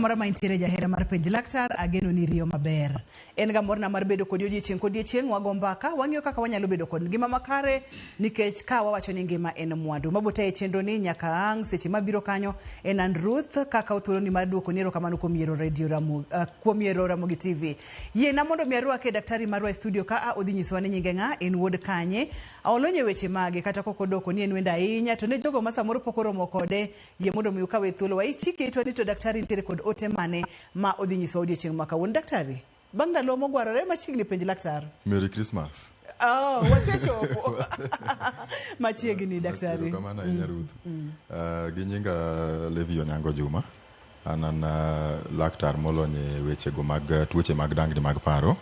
amora ma intiere jahera mar Penj Laktar, ageno ni iriyo maber. En ga morna mar bedo kodi odiechieng' kodiechieng', wago mbaka, wang'iyo kaka wanyalo bedo kod ngima makare nikech ka wawacho ni ngima en mwandu. Mabotaye chenro ni nyaka ang' seche mabiro kanyo en an Ruth kaka thuoloni mar duoko ni erokamano kuom yiero Radio Ramogi, kuom yiero Ramogi TV. Yiena mondo mi arwake daktari marwa e studio ka a odhi nyisowa ni nyinge ng'a, en wuod kanye, olony e weche mage kata kok odoko ni en wendo ahinya to ne jogo ma samoro pok oromo kode yie mondo mi ukawe thuolo waichike itwa ni to daktari nitiere kod ote mane ma odhi nyisowa odiechieng' ma kawuono. Daktari, bang' ndalo mogwarore machiegni penj laktar. Merry Christmas. Oh, wasechopo machiegni daktari. Erokamano ahinya Ruth. Gi nyinga Levi Onyango Juma. An an laktar molony e wechego mag tuoche mag dangni mag paro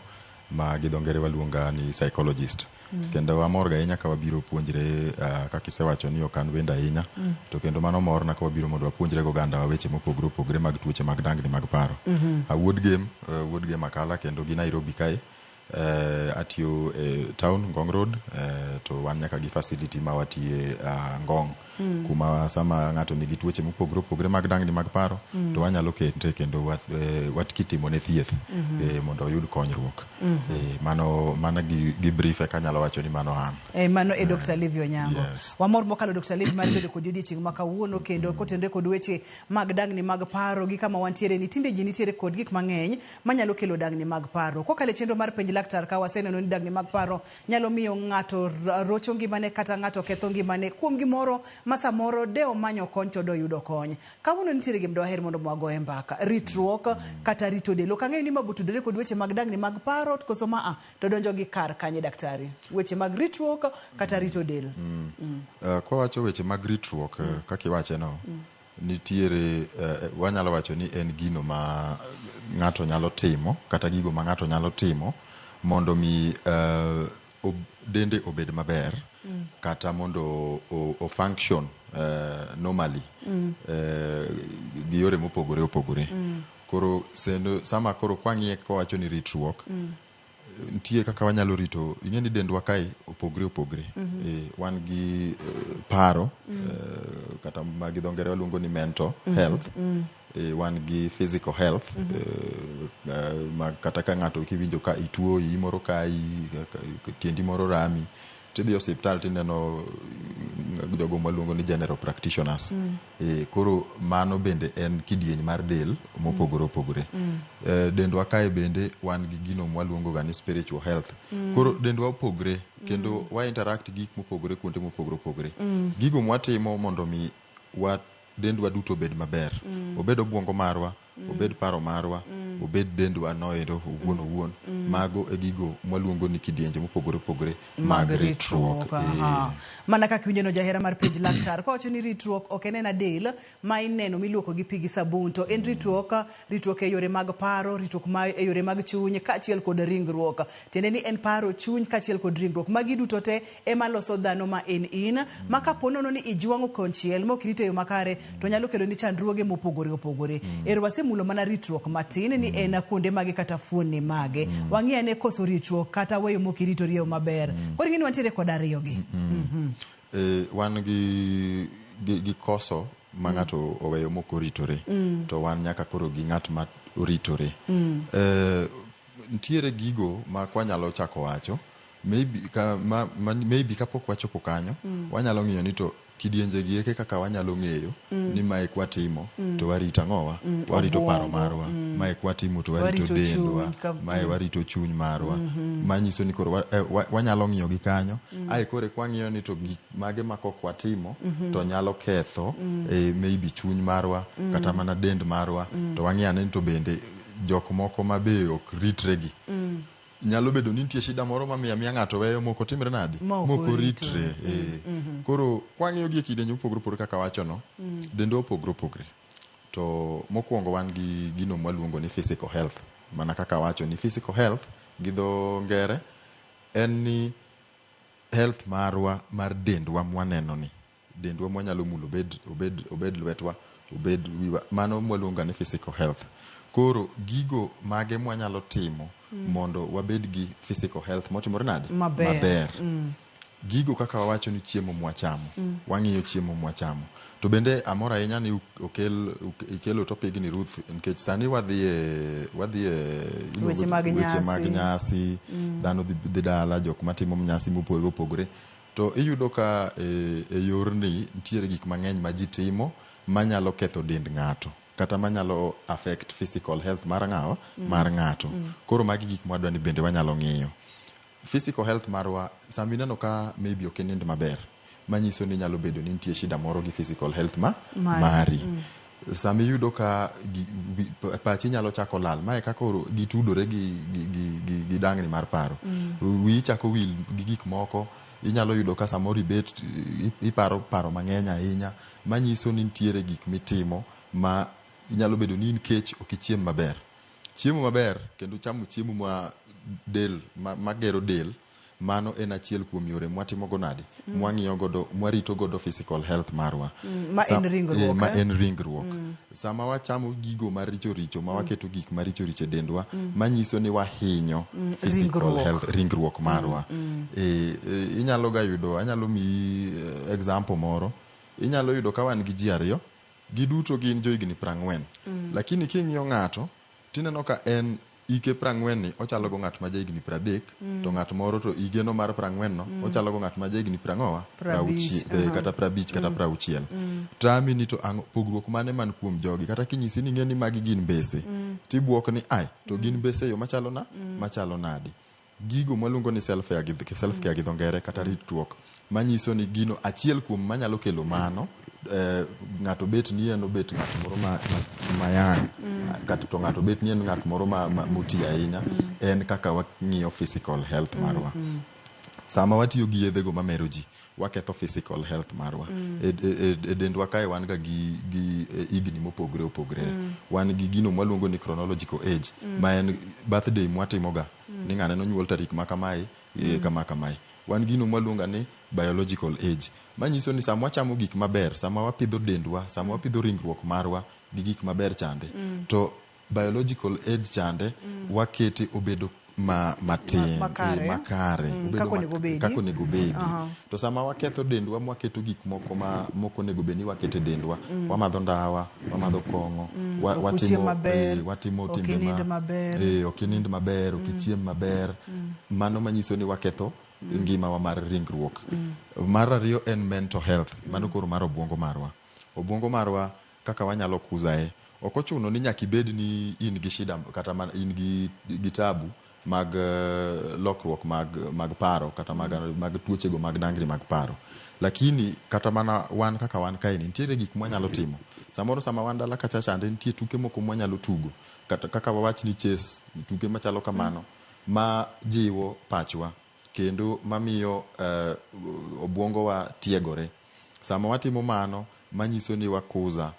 ma gi dho ngere waluonga ni psychologist. Kendo amor ga ahinya ka wabiro puonjre kaka isewacho ni ok an wendo ahinya to kendo mano morna ka wabiro mondo wapuonjre go oganda wa weche mopogore opogore mag tuoche mag dangni mag paro. Awuod Gem, wuod Gem Akala kendo gi Nairobi kae. Atiyo e town Ngong Road to wan nyaka gi facility ma watiye Ngong kuma sama ng'ato nigi tuoche mopogore opogore mag dangni mag paro to wanyalo kete kendo wat kitimone thieth mondo oyud konyruok. Mano mana gi brief eka anyalo wacho ni mano an. Mano e Dr. Levi Onyango. Yes. Wamor mokalo Dr. Levi mar bedo kodi odiechieng' ma kawuono kendo kotenore kod weche mag dangni mag paro gi kama wantiere ni tinde ji nitiere kod gik mang'eny manyalo kelo dangni mag paro. Kokalo e chenro mar penj laktar ka waseneno ni dangni mag paro nyalo miyo ng'ato rocho ngimane kata ng'ato ketho ngimane kuom gimoro ma samoro de omanyo kony to doyudo kony. Kawuono nitiere gima dwaher mondo wagoye mbaka, ritruok kata rito del. Ok ang'eyo ni ma botudore kod weche mag dangni mag paro koso ma a to donjo gi kar kanye daktari. Weche mag ritruok kata rito del. Kwawacho weche mag ritruok kaka iwache no nitiere wanyalo wacho ni en gino ma ng'ato nyalo timo kata gigo ma ng'ato nyalo timo mondo mi dende obed maber kata mondo o function normally gi yore mopogore opogore. Koro sendo sama koro kwang'iye kwawacho ni ritruok nitie kaka wanyalo rito ing'e ni dendwa kae opogre opogre. Wan gi paro kata ma gi dho ngere waluongo ni mental health. Wan gi physical health ma kata ka ng'ato kiwinjo ka ituo iyi moro kayi tiendi moro rami tidhi e osiptal tineno jogo mwaluongo ni general practitioners. Koro mano bende en kidieny mar del mopogore opogore. Dendwa kae bende wan gi gino mwaluongo ga ni spiritual health. Koro dendwa opogre kendo wa interact gi gik mopogore kuonde mopogore opogore. Gigo mwatimo mondo mi wa dendwa duto obed maber. Obed obuongo marwa, obed paro marwa, obed dendwa noero owuon owuon. Mago e gigo mwaluongo ni kidienje mopogore opogore mag ritruok. Aha. Mana kaka iwinjo no jahera mar penj laktar kowacho ni ritruok ok en ena del ma ineno miluoko gi pi gi sabun to en ritruok ritruok e yore mag paro ritruok ma e yore mag chuny kaachiel kod ringruok tiende ni en paro chuny kaachiel kod ringruok magi duto te ema loso dhano ma en in ma kapo nono ni ijwang'o konchiel ma ok irito e yo makare to nyalo kelo ni chandruoge mopogore opogore. Ero wasemulo mana ritruok matin ni en kuonde mage kata fuonni mage. Wang'i ane koso ritruok kata weyo mok iritori e yo maber. Koro ing'e ni wantiere kod ariyo gi. Wan gi koso ma ng'ato oweyo mok oritore to wan nyaka koro gi ng'at ma oritore. Nitiere gigo ma kwanyalo chako wacho maybe ka, maybe kapok wachopo kanyo wanyalo ng'iyo ni to kidienje gi eke kaka wanyalo ng'eyo ni mae kwatimo to warito ang'owa warito paro marwa mae kwatimo to warito Warito dendwa chuny mae warito chuny marwa manyiso ni koro wanyalo ng'iyo gi kanyo ae koro kwang'iyo ni to gik mage ma kok watimo to nyalo ketho maybe chuny marwa kata mana dend marwa to wang'iyo ane ni to bende jok moko ma be ok ritre gi nyalo bedo ni nitie shida moro mamiyo amiya ng'ato weyo mok otimre nadi Ma ok mok oritore. oritre Koro kwang'iyo gi e kidienje mopogore opogore kaka wacho no dendwa opogore opogore to mokwongo wan gi gino mwaluongo ni physical health mana kaka wacho ni physical health gi dho ngere en ni health marwa mar dendwa mwaneno ni dendwa mwanyalo mulo obed lwetwa obed wiwa mano mwaluongo ni physical health. Koro gigo mage mwanyalo timo mondo wabed gi physical health motimore nade Maber. maber. Gigo kaka wawacho ni chiemo mwachamo, wang'iyo chiemo mwachamo. To bende amor ahinya ni ikelo topic ni, Ruth, nikech sani wadhi e weche mag weche mag nyasi. Nyasi dhano dhi dala, jok matimo nyasi mopogore opogore, to iyudo ka e yorni nitiere gik mang'eny ma ji timo manyalo ketho dend ng'ato kata manyalo affect physical health mar ng'awa, mar ng'ato. Koro magi gik mwadwa ni bende wanyalo ng'iyo physical health marwa. Sama ineno ka maybe ok inind maber, manyiso ni nyalo bedo ni nitie shida moro gi physical health ma mari. Mari. Sama iyudo ka pachi nyalo chako lal, mae kaka koro gitudore gi dangni mar paro, wiyi chako wil gi gik moko, inyalo yudo ka samoro ibet iparo paro mang'eny ahinya, manyiso ni nitiere gik mitimo ma inyalo bedo ni in kech ok ichiem maber. Chiemo maber kendo chamo chiemo ma del magero del, mano en achiel kuom yore mwatimo go nade, mwang'iyo godo, mwarito godo physical health marwa. Ma en ringruok, ma eh? En ringruok. Sama wachamo gigo maricho richo, ma waketo gik maricho richo e dendwa, manyiso ni wahinyo physical ringruok. health, ringruok marwa. Inyalo ga yudo, anyalo miyi example moro. Inyalo yudo ka wan gi ji ariyo, giduto gin johigni 40, lakini king'iyo ng'ato tineno ka en ike 40 ni ochalo go ng'at ma jahigni 30, to ng'at moro to higeno mar 40 no ochalo go ng'at ma jahigni prang'owa 50, kata 50 kata 60. Tami ni to ang'o pogruok mane man kuom jogi? Kata kinyisi ni ing'e ni magi gin mbese, tibuok ni ai to gin mbese e yo machalo na machalo nade. Gigo mwaluongo ni self care gi dho ngere kata ritruok, manyiso ni gino achiel kuom manyalo kelo mano, ng'ato bet ni en obet ng'at moro ma young, kata to ng'ato bet ni en ng'at moro ma moti ahinya, en kaka wang'iyo physical health marwa. Sama watiyo gi yedhego mamero ji, waketho physical health marwa. E dendwa kae wan ga gi higni mopogore opogore. Wan gi gino mwaluongo ni chronological age, ma en birthday mwatimoga ni ng'ane nonyuol tarik ma kamae, kama kamae. Wan gino mwaluongo ni biological age, manyiso ni sama wachamo gik maber, sama wapidho dendwa, sama wapidho ringruok marwa gi gik maber chande, to biological age chande wakete obedo ma matin. Makare. Makare. Obedo kaka onego obedi. Kaka onego obedi. To sama waketho dendwa, mwaketo gik moko ma mok onego bed ni waketo e dendwa, wamadho ndawa, wamadho kong'o, Ok uchiem maber, watimo ok timbe inind maber. Ok inind maber, ok ichiem maber, mano manyiso ni waketho ngimawa mar ringruok. Mar ariyo en mental health, mano koro mar obwongo marwa. Obwongo marwa kaka wanyalo kuzae, ok ochuno ni nyaka ibed ni in gi shida kata in gi tabu mag lokruok mag paro kata mag tuochego mag dangni mag paro, lakini kata mana wan kaka wan kaeni, nitiere gik mwanyalo timo. Samoro sama wan dala kacha chande, nitie tuke moko mwanyalo tugo, kata kaka wawach ni chess, tuke machalo kamano ma jiwo pachwa kendo mamiyo obwongowa tiegore. Sama watimo mano, manyiso ni wakuza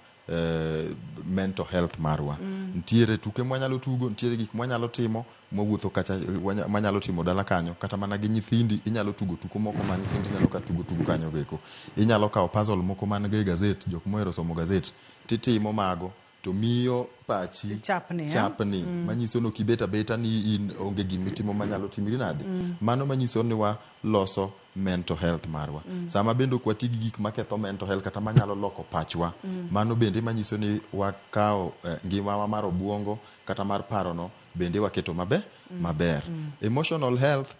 mental health marwa. Nitiere tuke mwanyalo tugo, nitiere gik mwanyalo timo, mwawuotho kacha, mwanyalo timo dala kanyo, kata mana gi nyithindi inyalo tugo tuko moko ma nyithindi neno ka tugo tugo kanyo goeko. Inyalo kawo puzzle moko man go e gazet, jok mohero somo gazet, titimo mago to miyo pachi chapni, eh? Chapni, manyiso ni ok ibet abeta ni in onge gimitimo manyalo timri nade. Mano manyiso ni waloso mental health marwa. Sama bende ok wati gi gik maketho mental health kata manyalo loko pachwa, mano bende manyiso ni wakawo ngimawa mar obwongo kata mar parono bende waketo maber. Emotional health,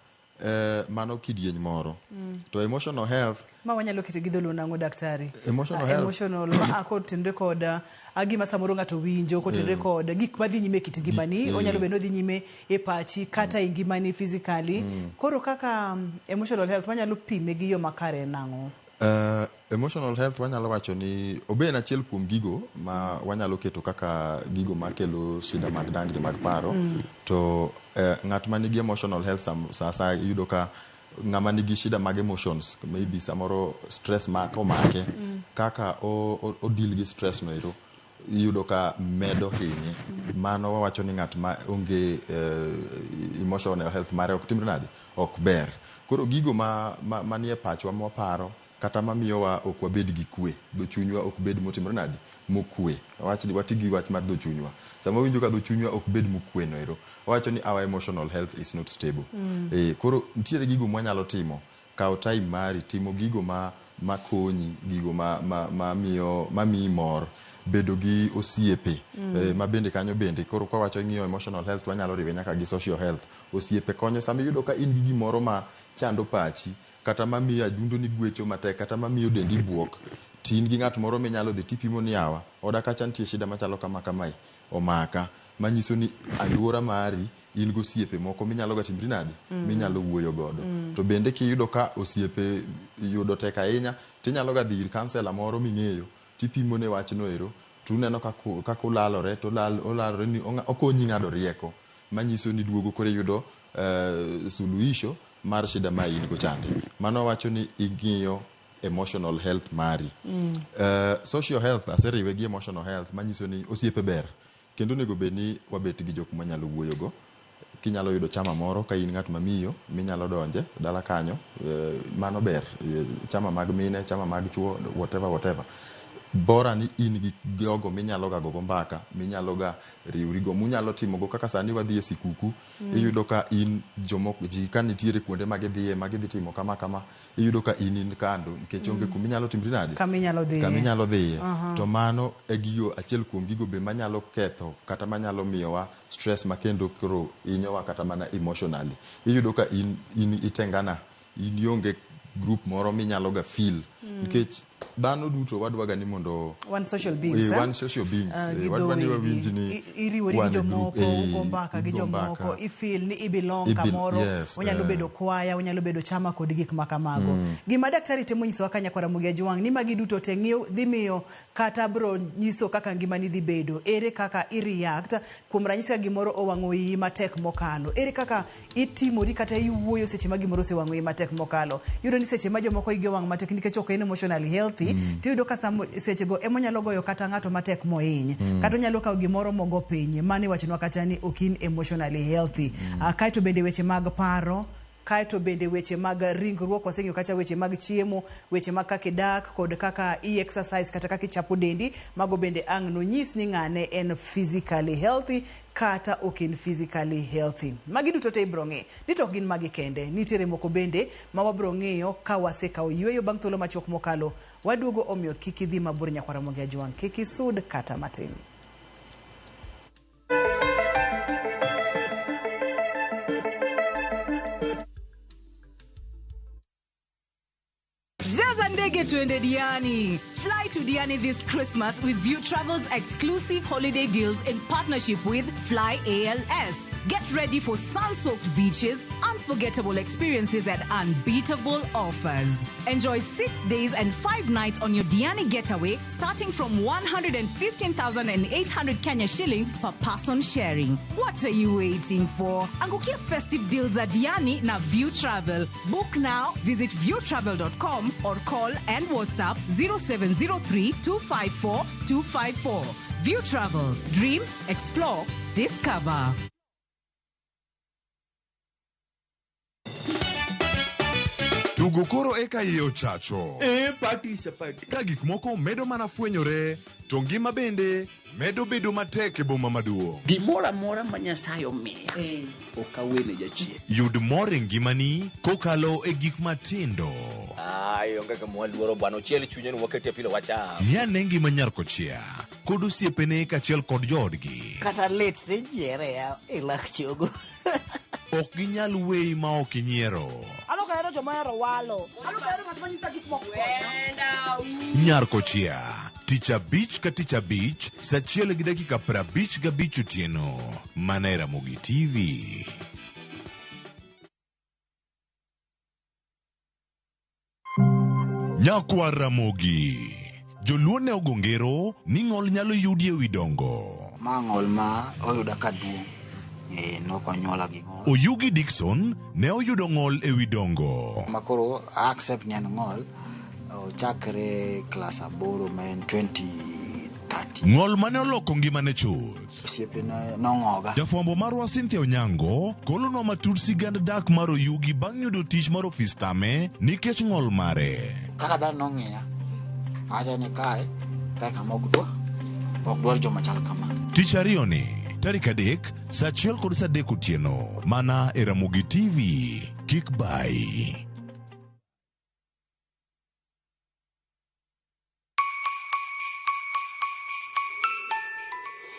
mano kidieny moro. To emotional health Ma wanyalo keto gi dholuo nang'o, daktari? Emotional health. Emotional ma kotenore kod gima samoro ng'ato winjo, kotenore kod gik madhi nyime e kit ngimani, onyalo bedo ni odhi nyime e pachi kata e ngimani physically. Koro kaka emotional health wanyalo pime gi yo makare en nang'o? Emotional health wanyalo wacho ni obe en achiel kuom gigo ma wanyalo keto kaka gigo makelo shida mag dangni mag paro. To ng'at ma nigi emotional health, sa asaya iyudo ka ng'ama nigi shida mag emotions, maybe samoro stress ma komake, kaka o deal gi stress no ero, iyudo ka medo hinye. Mano wawacho ni ng'at ma onge emotional health mare ok timre nade, ok ber. Koro gigo ma manie pachwa mwaparo kata mamiyowa ok wabed gi kwe, dho chunywa ok bed motimore nade, mokwe. Wach ni wati gi wach mar dho chunywa. Sama winjo ka dho chunywa ok bed mokwe no ero, wawacho ni our emotional health is not stable. Koro nitiere gigo mwanyalo timo. Kawo time mari, timo gigo ma makonyi, gigo ma, ma, ma miyo mamiyi mor, bedo gi osiepe ma bende kanyo bende koro kwa wacho ng'iyo emotional health wanyalo riwe nyaka gi social health. Osiepe konyo sama iyudo ka in gi gimoro ma chando pachi kata mamiyo adundo ni gwecho matek kata mamiyo dendi buok to in gi ng'at moro minyalo dhi tipimo ni yawa oda kacha nitie shida machalo kama kamae omaka manyiso ni aluora mari in gosiepe moko minyalo ga timri nade minyalo wuoyo godo to bende kiyudo ka osiepe yudo tek ahinya tinyalo ga dhi ir counselor moro ming'eyo tipimone wachno ero tuneno kaka ulalore to olalore ni okonyi ng'ado rieko manyiso ni duogo koro iyudo suluhisho mar shida ma in go chande. Mano wacho ni ing'iyo emotional health mari. Social health aseriwe gi emotional health manyiso ni osiepe ber kendo onego bed ni wabet gi jok mwanyalo wuoyogo. Kinyalo yudo chama moro ka in ng'at mamiyo minyalo donje dala kanyo, mano ber. Chama mag mine, chama mag chuo, whatever whatever. Bora ni in gi jogo minyalo ga gogo mbaka, minyalo ga riwrigo, munyalo timogo kaka sani wadhi e sikuku, iyudo ka in jomoko ji ka nitiere kuonde ma gidhiye ma gidhi timo kama kama, iyudo ka in in kando nikech onge kuma inyalo timri nade Kama inyalo dhiye. kama inyalo dhiye. To mano e gigo achiel kuom gigo be manyalo ketho kata manyalo miyowa stress ma kendo koro hinyowa kata mana emotionally. Iyudo ka in itengana, in ionge group moro minyalo ga feel nikech dhano duto wadwa ga ni mondo Wan social beings, eh? wan social beings. Wadwa ni wawinj ni iriwori gi jomoko, ugo mbaka gi jomoko, i feel ni i belong kamoro, onyalo bedo kwaya, onyalo bedo chama kod gik ma kamago. Gima daktari temo nyisowa ka nyakwar Ramogi Ajwang' ni magi duto te ng'iyo dhi miyo kata bro nyiso kaka ngimani dhi bedo. Ere kaka i react kuom ranyisi ka gimoro owang'o iyi matek mokalo. Ere kaka itimori kata iwuoyo seche ma gimoro osewang'o iyi matek mokalo. Iyudo ni seche ma jomoko igi owang' matek nikech ok en emotionally healthy, tiyudo ka sechego ema onyalo goyo kata ng'ato matek mohiny. Kata onyalo kawo gimoro mogo piny. Mano iwachonwa kacha ni ok in emotionally healthy. Kaeto bende weche mag paro, kaeto bende weche mag ringruok, waseng'iyo kacha weche mag chiemo, weche mag kaka idak kod kaka i exercise kata kaka ichapo dendi, mago bende ang' nonyis ni ng'ane en physically healthy kata ok en physically healthy. Magi duto te ibro ng'i. Ni to ok gin magi kende, nitiere moko bende ma wabro ng'iyo ka wasekawo yueyo bang' thuolo machuok mokalo. Waduogo omiyo kik idhi mabor nyakwar Ramogi Ajwang', kik isud kata matin. Jaza ndege tuende Diani. Fly to Diani this Christmas with View Travel's exclusive holiday deals in partnership with Fly ALS. Get ready for sun-soaked beaches, unforgettable experiences and unbeatable offers. Enjoy 6 days and 5 nights on your Diani getaway starting from 115,800 Kenya shillings per person sharing. What are you waiting for? Angukia festive deals at Diani na View Travel. Book now, visit viewtravel.com or call and WhatsApp 0703 254 254. View Travel. Dream, explore, discover. Tugo koro eka iye ochacho. Party is a party. Ka gik moko medo mana fwenyore, to ngima bende medo bedo matek e boma maduong'. Gimoro amora ma Nyasaye omiya, ok awene jachien. Yud mor e ngimani kokalo e gik matindo. Ai, onge gima waluoro bwana, ochiel chunye ni wakete pilo wacham. Ng'i ane ngima nyar kochia kod osiepene kaachiel kod joodgi. Kata lit tijiere ya e lak chogo. Ok ginyal weyi ma ok inyiero. An ok ahero joma ohero walo. An ok ahero ng'at ma nyisa gik moko. Nyar kochia, tich abich ka tich abich, saa achiel gi dakika 55 otieno, mana e Ramogi TV. Nyakwar Ramogi, joluo ne ogo ngero ni ng'ol nyalo yudi ewi dongo. Ma ng'ol ma oyuda ka duong'. Nok onyuola gi ng'ol. Oyugi Dickson ne oyudo ng'ol ewi dongo. Ma koro accept ni en ng'ol ochakre klas 8 ma en 2013. Ng'ol mane oloko ngimane chuth. Osiepene nong'oga. Jafwambo marwa Cynthia Onyango golonwa matut sigand dak mar Oyugi bang' yudo tich mar ofis tame nikech ng'ol mare. Kaka dhano nong'iya, awacho ni kae kama ok dwar joma chal kama. Tich ariyo ni, tarik 3, saa 1 kod saa 3 otieno, mana e Ramogi TV. Kik bayi.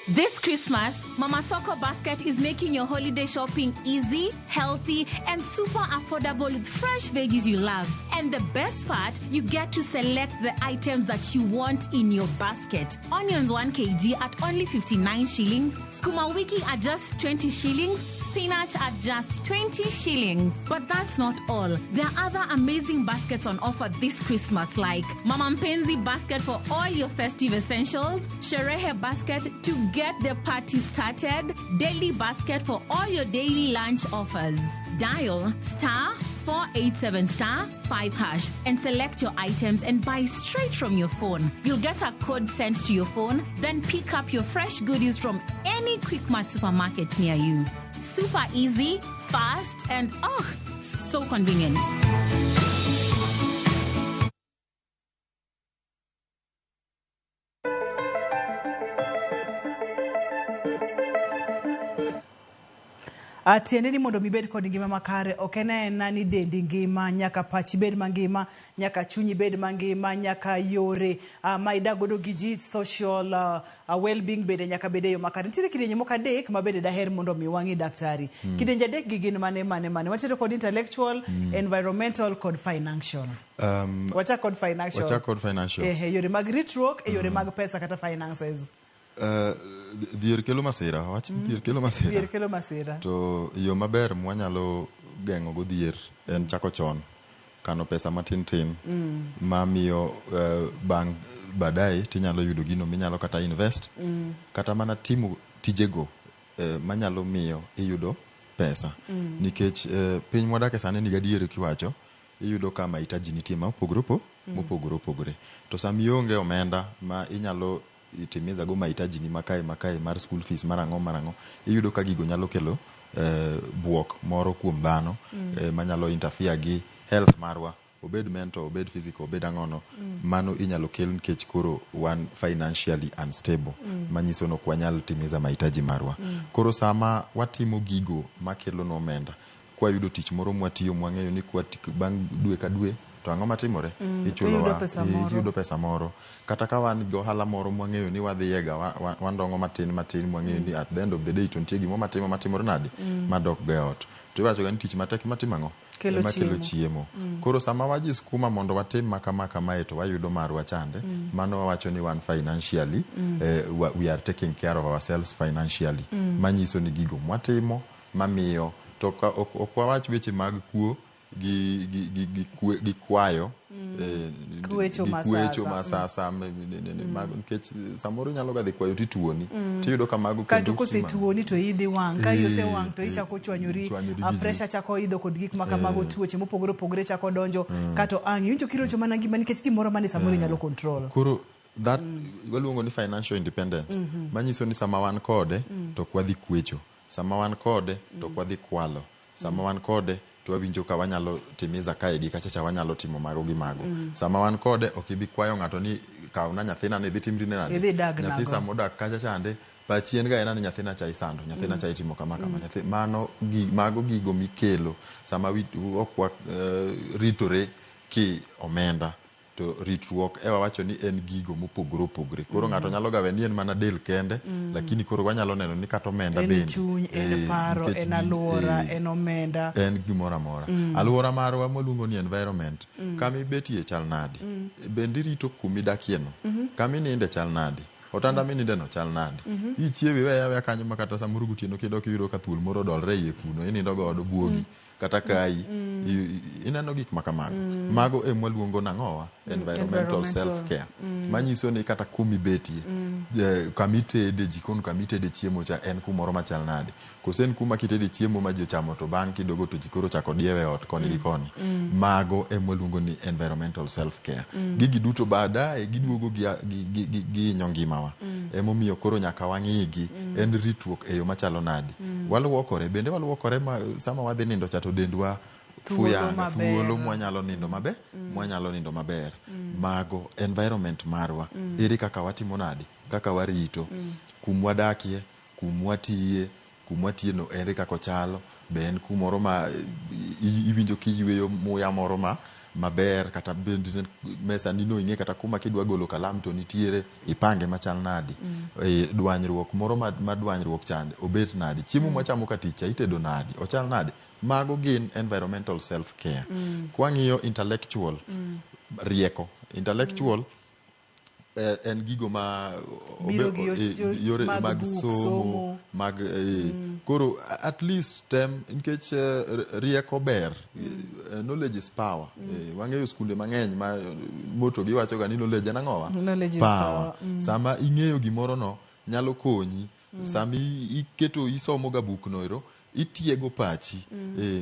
This Christmas, Mama Soko Basket is making your holiday shopping easy, healthy, and super affordable with fresh veggies you love. And the best part, you get to select the items that you want in your basket. Onions 1 kg at only 59 shillings, sukuma wiki at just 20 shillings, spinach at just 20 shillings. But that's not all. There are other amazing baskets on offer this Christmas, like Mama Mpenzi basket for all your festive essentials, Sherehe basket to get the party started, daily basket for all your daily lunch offers. Dial *487 *5# and select your items and buy straight from your phone. You'll get a code sent to your phone, then pick up your fresh goodies from any Quickmart supermarket near you. Super easy, fast, and oh, so convenient. Tiende ni mondo mibed kod ngima makare ok en aena ni dendi ngima, nyaka pachi bed mangima, nyaka chunyi bed mangima, nyaka yore ma idak godo gi ji, social well-being bende nyaka bed e yo makare. Nitiere kidienje moko adek ma bende daher mondo mi wang'i daktari. Kidienje adek gi gin mane mane mane? Wantiere kod intellectual, environmental kod financial. Wachak kod financial. Wachak kod financial. Yore mag ritruok e yore mag pesa kata finances. Dhier kelo masira, wach ni dhier kelo masira. Dhier kelo masira. To yo maber mwanyalo geng'o go dhier en chako chon, kano pesa matin tin, mamiyo bang' baadaye tinyalo yudo gino minyalo kata invest, kata mana timo tijego manyalo miyo iyudo pesa. Nikech piny mwadake sani ni gadier kiwacho, iyudo ka mahitaji nitie ma opogore mopogore opogore. To sama ionge omenda ma inyalo itimiza go mahitaji ni makae makae mar school fees mar ang'o iyudo ka gigo nyalo kelo buok moro kuom dhano, manyalo interfere gi health marwa, obed mental, obed physical, obed ang'ono. Mano inyalo kel nikech koro wan financially unstable, manyiso ni ok wanyal timiza mahitaji marwa. Koro sama watimo gigo makelo omenda, kwayudo tich moro mwatiyo mwang'eyo ni bang' dwe ka dwe to ang'o matimore, ichulowa, iyudo pesa moro. Kata ka wan gi ohala moro mwang'eyo ni wadhiyega wandong'o matin matin, mwang'eyo ni at the end of the day to nitie gimo matimo matimore nadi madok go e ot. To iwacho ga ni tich matek ema ang'o? Ema kelo chiemo. Koro sama wajiskuma mondo watim makama kamae to wayudo marwa chande, mano wawacho ni wan financially, we are taking care of ourselves financially. Manyiso ni gigo mwatimo mamiyo to ok wawach weche mag kuo gi kwayo, kwecho masasa nikech samoro inyalo ga dhi kwayo tituoni, tiyudo ka mago kendo kosetuoni to idhi wang', ka osewang' to ichako chwanyori, pressure chako idho kod gik ma kamago, tuoche mopogore opogore chako donjo, kato ang' iwinjo kirocho mana ngima nikech gimoro mane samoro inyalo control. Koro that waluongo ni financial independence, manyiso ni sama wan kode to ok wadhi kwecho, sama wan kode to ok wadhi kwalo, sama wan kode to wawinjo ka wanyalo timiza kae gi kachacha, wanyalo timo mago gi mago. Sama wan kode ok ibi kwayo ng'ato ni kawna nyathina ni idhi timri nade, nyathi sama odak kacha chande pachi en ga en ni nyathina cha isando, nyathina cha itimo kama kama, nyathi mano mago gigo mikelo sama ok ritore ki omenda. To ritruok ewa wacho ni en gigo mopogore opogore. Koro ng'ato nyalo gawe ni en mana del kende, lakini koro wanyalo neno ni kata omenda bende en chuny, en paro, en aluora, en omenda, en gimoro amora. Aluora marwa mwaluongo ni environment, kama ibetie chal nadi, bende irito kumidakie no, kama ininde chal nadi, otanda mininde no chal nadi, ichiewi iweya aweya kanyo ma kata samoro gotieno kidok iyudo ka thuol moro odolre iye kuno, inindo godo buogi kata kai, ineno gik makamago. Mago e mwaluongo nang'owa environmental self care, manyiso ni kata kumibetie, kamitede jikon, kamitede chiemo cha en kumoro machal nade, kose en kuma kitede chiemo ma ji ochamo to bang' kidogo to ji koro chako diewe ot koni gi koni. Mago e mwaluongo ni environmental self care. Gigi duto baadaye giduogo gihinyo ngimawa. Emomiyo koro nyaka wang'igi en ritruok e yo machalo nade. Waluokore bende, waluokore ma sama wadhi nindo cha to dendwa fuyanga thuolo mwanyalo nindo maber, mwanyalo nindo maber. Mago environment marwa, ere kaka watimo nade, kaka warito kumwadakie, kumwatiye, kumwatiye no ere kaka ochalo, be en kumoro ma iwinjo kiyweyo muya moro ma maber kata bende mesa nino ing'e kata kuma kidwa golo kalam to nitiere ipange machal nadi. Dwanyruok moro ma dwanyruok chande obet nadi, chiemo mwachamo ka tich cha itedo nadi, ochal nadi. Mago gin environmental self care. Kwang'iyo intellectual, rieko intellectual en gigo ma biro gi yore mag mag buk, somo, somo. Mag koro at least tem nikech rieko ber, knowledge is power. Wang'eyo skunde mang'eny ma moto giwacho ga ni knowledge en ang'owa? Knowledge is power. Sama ing'eyo gimoro no nyalo konyi. Sama iketo isomo ga buk no ero itiego pachi.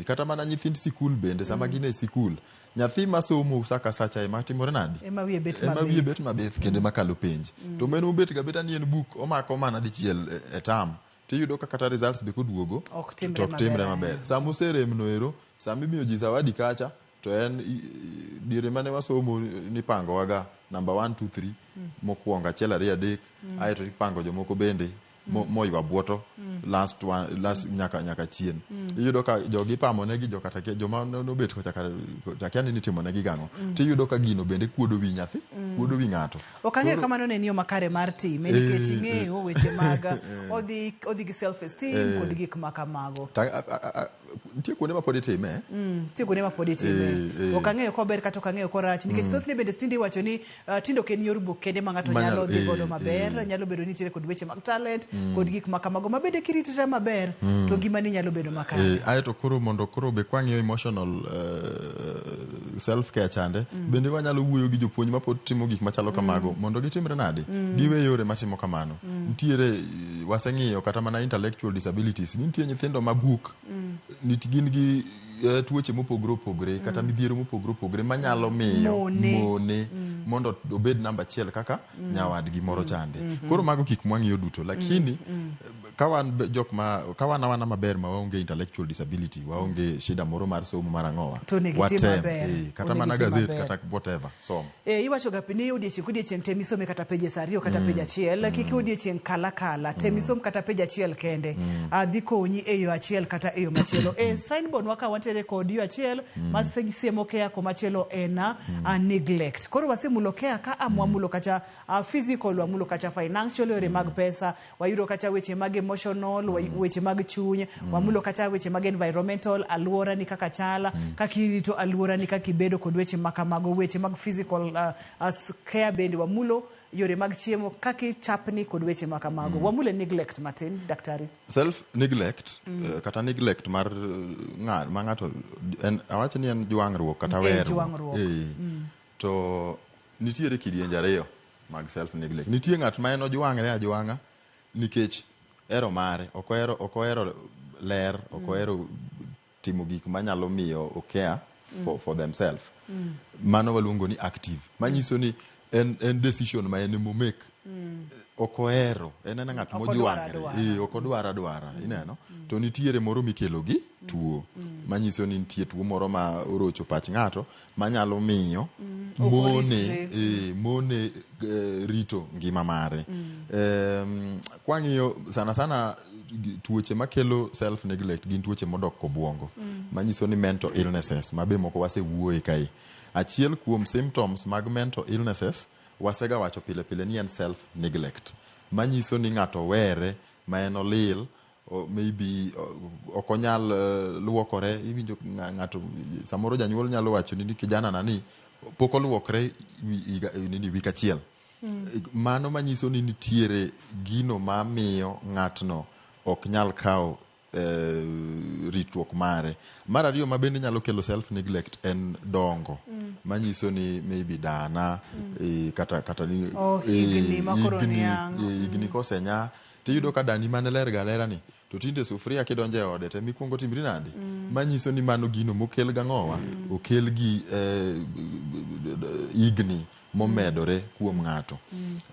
Kata mana nyithind sikul bende sama gin e sikul, nyathi masomo sa ka sacha ema timore nadi? Ema wiye bet Ema wiye mabith. Bet mabith kendo ema kalo penj. To mano obet ga beta ni en buk omako mana dichiel e term, tiyudo ka kata results be koduogo Ok timre to ok timre maber maber. ahinya. Sama oserem no ero, sama imiyo ji zawadi kacha to en diere mane wasomo nipangowaga namba 1 2 3 mokwongo 1 2 3, aeto ipango jomoko bende moywa buoto last one, last nyaka chien. Iyudo ka jogi ipamo negi jo kata joma nobet kocha akia ni nitimo negi gang'o. Tiyudo ka gino bende kuodo wi nyathi, kuodo wi ng'ato. Ok ang'eyo kamano ne en yo makare mar time nikech ing'eyo weche mag odhi gi self esteem kod gik ma kamago. Nitie kuonde ma pod itime. Nitie kuonde ma pod itime. Ok ang'eyo kober kata ok ang'eyo korach nikech thothne bende tinde iwacho ni tinde ok en yor buk kende ma ng'ato nyalo dhi godo maber, nyalo bedo ni nitiere kod weche mag talent kod gik ma kamago ma bende kiritri maber to ngimani nyalo bedo makare. Aeto koro mondo koro be kwang'iyo emotional self care chande, bende wanyalo wuoyo gi jopuonj mapod timo gik machalo kamago mondo gitimre nade, giwe yore matimo kamano. Nitiere waseng'iyo kata mana intellectual disabilities, nitie nyithindo ma buk gin gi tuoche mopogore opogore kata midhiero mopogore opogore manyalo miyo mone mondo obed namba achiel kaka nyawadgi moro chande. Koro mago gik mwang'iyo duto, lakini ka wan jok ma ka wan awana maber ma waonge intellectual disability, waonge shida moro mar somo mar ang'owa, To onego itim watem, maber. kata Onego mana itim gazet maber. kata whatever, som. Iwacho ga ni odiechieng' kodiechieng' tem isome kata pages 2 kata page 1, kik odiechieng' kala kala, tem isom kata page 1 kende. Dhi konyi e yo achiel kata e yo machielo. Signboard wa ka wantiere kod yo achiel ma siemo care, komachielo en neglect. Koro wasemulo care ka wamulo kacha physical, wamulo kacha financial, yore mag pesa, wayudo kacha weche mag emotional, weche mag chuny, wamulo kacha weche mag environmental, aluora ni kaka chala, kaka irito aluora ni kaka ibedo kod weche makamago, weche mag physical care bende wamulo, yore mag chiemo kaka ichapni kod weche makamago. Wamule neglect matin, daktari. Self neglect, kata neglect mar ma ng'ato en awach ni en jwang'ruok kata weruok. Jwang'ruok. To nitiere kidienje ariyo mag self neglect. Nitie ng'at ma en ojwang're ajwang'a nikech hero mare, ok ohero ler, ok ohero timo gik manyalo miyo o care for themselves. Mano waluongo ni active. Manyiso ni en decision ma en emomake. Ok ohero, en ena ng'at Ok odwar mojwang're. adwara. Ok odwar adwara, ineno. To nitiere moro mikelo gi tuo. Manyiso ni nitie tuo moro ma orocho pach ng'ato manyalo miyo Ok oritre. mone rito ngima mare. Kwang'iyo sana sana tuoche makelo self neglect gin tuoche modok kobwongo. Manyiso ni mental illnesses ma be moko wasewuoye kae. Achiel kuom symptoms mag mental illnesses wasega wacho pile pile ni en self neglect. Manyiso ni ng'ato were ma en olil, maybe ok onyal luokore, iwinjo ng'ato samoro janyuol nyalo wacho ni kijana na ni pok oluokre nini wik achiel. Mano manyiso ni nitiere gino mamiyo ng'atno ok nyal kawo ritruok mare. Mar ariyo ma bende nyalo kelo self neglect en dongo. Manyiso ni maybe dana, kata ni, Oh, higni ma koro niang'. Higni kosenya, tiyudo ka dani mane ler ga alera ni, to tinde sufuria kidonjo e ode to emikwongo timri nade? Manyiso ni mano gino mokel gang'owa, okel gi higni momedore kuom ng'ato.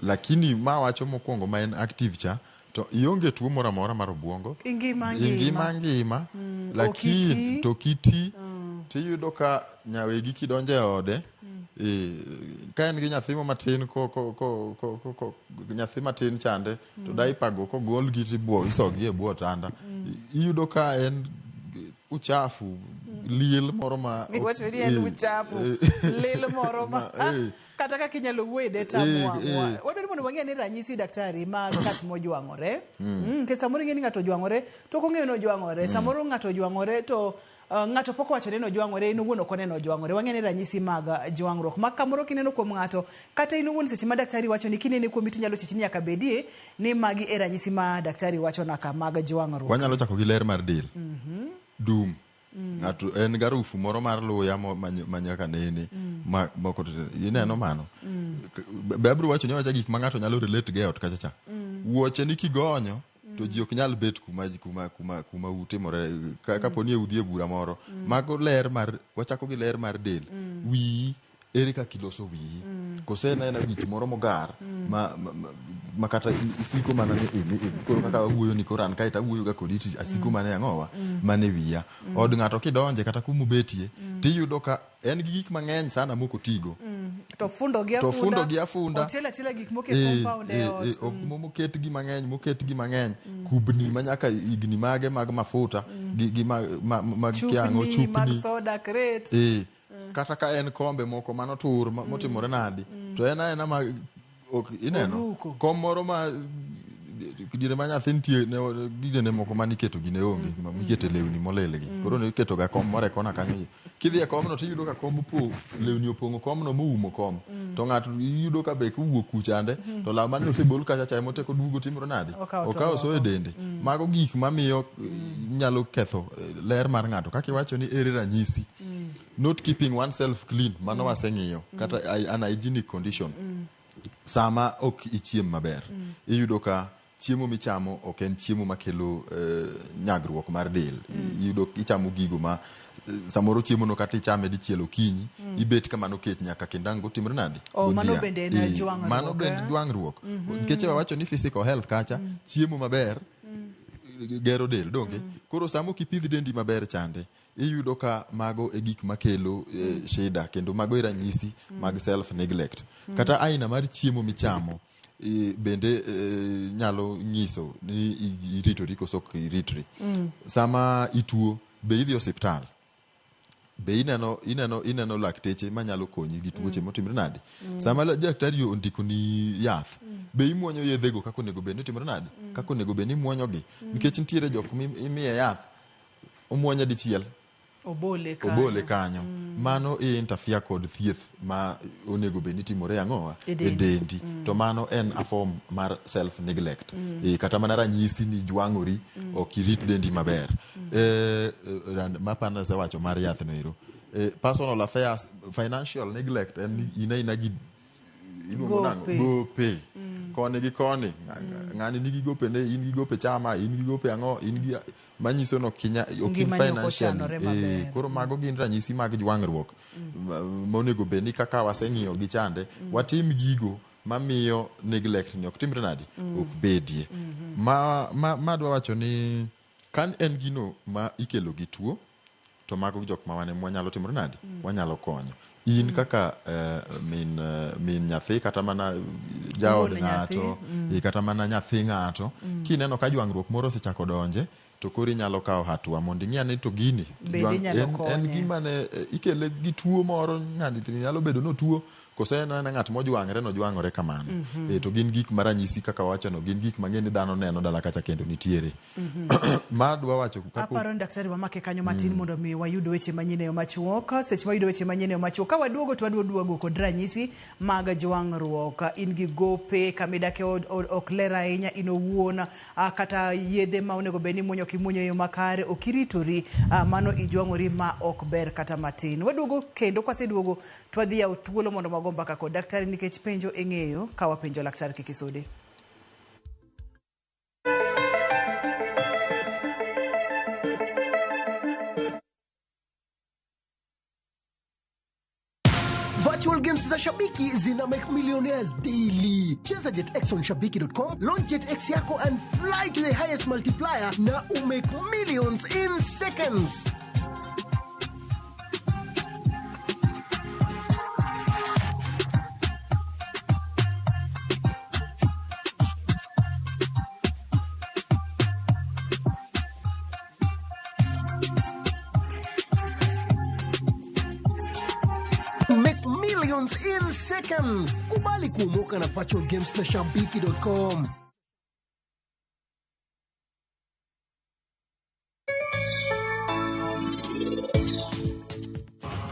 Lakini ma wacho mokwongo ma en active cha, to ionge tuo moro amora mar obuongo. Ingima ngima. Ingima ngima. Lakini Okiti. to kiti, tiyudo ka nyawegi kidonjo e ode, ka en gi nyathi matin ko nyathi matin chande, to daipago kogol gi tibuo, isogi e bwo otanda. Iyudo ka en uchafu, liel moro ma Iwacho ni en eh, uchafu eh, lil moro ma ma, eh. kata kaka inyalo wuoye de Eh, tamwang'wa eh. wadwaro mondo wang'e ni ranyisi daktari mag ng'at mojwang'ore. Nikech samoro ing'e ni ng'ato ojwang'ore to ok ong'eyo ni ojwang'ore. Samoro ng'ato ojwang'ore to ng'ato pok owacho ni ojwang'ore, in owuon ok oneno ojwang'ore. Wang'e ni ranyisi mag jwang'ruok ma kamoro kineno kuom ng'ato kata in owuon seche ma daktari wacho ni kinene kuomi tinyalo chich ni nyaka bedie ni magi e ranyisi ma daktari wacho naka mag jwang'ruok. Wanyalo chako gi ler mar del. Dum. Ng'ato en garufu moro mar luya ma nyaka nene ma moko ineno mano. Be abiro wacho ni awacha gik ma ng'ato nyalo relate go e ot kacha cha. Wuoche ni kigonyo to ji ok nyal bet kuma utimore kapo ni udhi e bura moro. Mago ler mar wachako gi ler mar del. Wiyi ere kaka iloso wiyi. Kose en aena wich moro mogar ma kata isiko mana ni koro kaka awuoyo ni koro an kae to awuoyo ga kodi to asiko mana e ang'owa mana e wiya. Od ng'ato kidonje kata kumobetie tiyudo ka en gi gik mang'eny sana mok otigo. To fundo gi To fundo gi afunda. Otielo atiela gik moket compound e ot. Moket gi mang'eny, moket gi mang'eny. Kubni ma nyaka higni mage mag mafuta gi mag kiang'o, Chupni mag chupni. soda, crate. Kata ka en kombe moko manotur motimore nadi to en aena ma ok ineno kom moro ma diere ma nyathi nitie gigene moko maniketo gi ne onge mikete lewni molil gi. Koro niketo ga kom moro e kona kanyo. Kidhi e komno tiyudo ka kom opong', lewni opong'o komno moumo kom. To ng'ato iyudo ka be kowuok kuchande to law mane osebol kacha cha emoteko duogo timore nadi? Okawo soyo e dende. Mago gik mamiyo nyalo ketho ler mar ng'ato. Kaka iwacho ni ere ranyisi. Not keeping oneself clean, mano waseng'iyo kata an hygienic condition. Sama ok ichiem maber, iyudo ka chiemo michamo ok en chiemo makelo nyagruok mar del. Iyudo ichamo gigo ma samoro chiemo no kata ichame dichiel okinyi, ibet kamano kech nyaka kendo ang' gotimre nadi? Mano bende en jwang'ruok. Mano bende jwang'ruok. Nikech wawacho ni physical health kacha, chiemo maber gero del, donge? Koro sama ok ipidh dendi maber chande, iyudo ka mago e gik makelo shida kendo mago e ranyisi mag self neglect. Kata aina mar chiemo michamo bende nyalo nyiso ni iritori koso ok iritri. Sama ituo be idhi osiptal, be ineno lakteche manyalo konyi gi tuoche motimre nade. Sama daktari ondikoni yath, be imuonyo yedhego kaka onego bed ni otimre nade, kaka onego bed ni imuonyogi. Nikech nitiere jok mimiye yath omuonye dichiel obole kanyo. Mano i interfere kod thieth ma onego bed ni timore ang'owa e dendi. To mano en a form mar self neglect. Kata mana ranyisi ni jwang'ori ok irit dendi maber. Mapano asewacho mar yath no ero. Personal affairs, financial neglect en in aina gi iluongo nang'o? Gope. Koni gi koni. Ng'ani nigi gope ne, in gi gope chama, in gi gope ang'o, in gi manyiso no ok in financially. Koro mago gin ranyisi mag jwang'ruok monego bed ni kaka waseng'iyo gi chande, watim gigo mamiyo neglect ni ok timre nadi, ok bedie. Ma dwa wacho ni ka en gino ma ikelo gi tuo, to mago jok ma wan wanyalo timore nadi, wanyalo konyo. In kaka min nyathi kata mana jaod ng'ato, kata mana nyathi ng'ato, kineno ka jwang'ruok moro osechako donje, to koro inyalo kawo hatua mondo ing'i ane to gini en gima ne ikele gi tuo moro, ng'ani nyalo bedo notuo kose en ng'at mojwang're nojwang'ore kamano. To gin gik ma ranyisi kaka wachono, gin gik mang'eny ni dhano neno dala kacha kendo nitiere. Ma dwa wacho kaka aparo ni daktari wamake kanyo matin mondo mi wayud weche manyien e yo machuok. Seche ma wayudo weche manyien e yo machuok, ka waduogo to wadwa duogo kod ranyisi mag jwang'ruok. In gi gope kamidake ok ler ahinya in owuon, kata yedhe ma onego bed ni imuonyo ok imuonyo e yo makare, ok iritori, mano ijwang'ori ma ok ber kata matin. Waduogo kendo kwaseduogo to wadhi yawo thuolo mondo wago mbaka kod daktari nikech penjo ing'eyo ka wapenjo laktar kik isude. Virtual games za Shabiki zina make millionaires daily. Cheza JetX on shabiki.com, launch JetX yako and fly to the highest multiplier na umake millions in seconds. millions in seconds. Kubali kuomoka na virtual games na shabiki.com.